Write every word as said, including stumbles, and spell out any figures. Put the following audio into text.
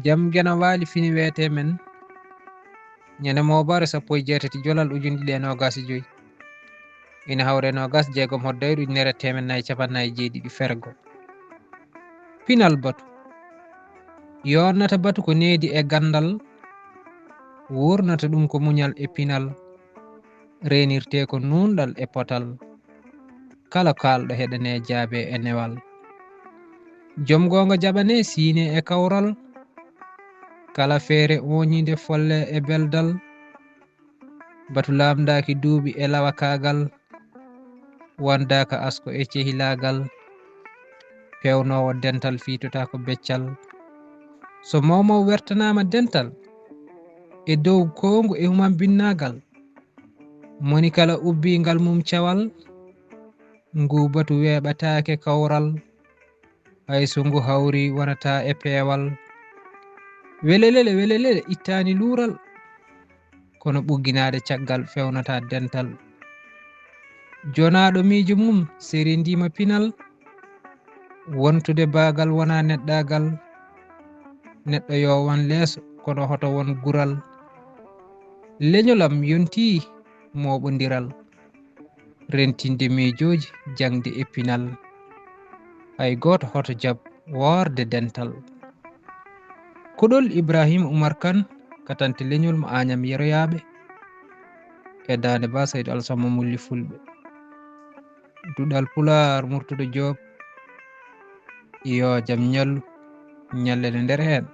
Jam Geno Waali fini weetee men ñande mooɓoore sappo e jeetati jolal ujunɗiɗi e noogas e joy, ina hawra e noogas jeegom hoddayru ujunere e teemeɗɗe nayi capanɗe nayi e jeeɗiɗi fergo. Pinal batu. Yoornata batu ko needi e ganndal, wuurnata ɗum ko muñal e pinal, reenirtee ko nuunɗal e potal. Kala kaalɗo heɗanee jaabee e newal. Jom goonga jaɓanee siinee e kawral, kala feere ooñiinde follee e beldal. Batu laamdaaki duuɓi e lawakaagal, wondaaka asko e cehilaagal. Peewnoowo dental fiitotaako beccal. So moomoo wertanaama dental e dow koongu e humambinnaagal, moni kala ubbii ngal mum cawal, nguu batu weeɓataake kawral. Hay so ngu hawri wonata e peewal. Welelele, welelele ittaani luural, kono ɓugginaade caggal feewnata dental. Jonaaɗo miijo mum serindiima pinal, wontude baagal wonaa neɗɗaagal. Neɗɗo yo won leeso, kono hoto won gural. Leñol am yontii mooɓondiral, rentinde miijooji, jaŋde e pinal. Hay gooto hoto jaɓ woorde dental. Kuɗol Ibrahima Umar Kan, katante leñol mo Añam Yeroyaaɓe, e Daande Ba Saydu Alsamma Mulli Fulɓe. Duɗal Pulaar Murtuɗo Joob, yo jam ñallu, ñallere nder heen.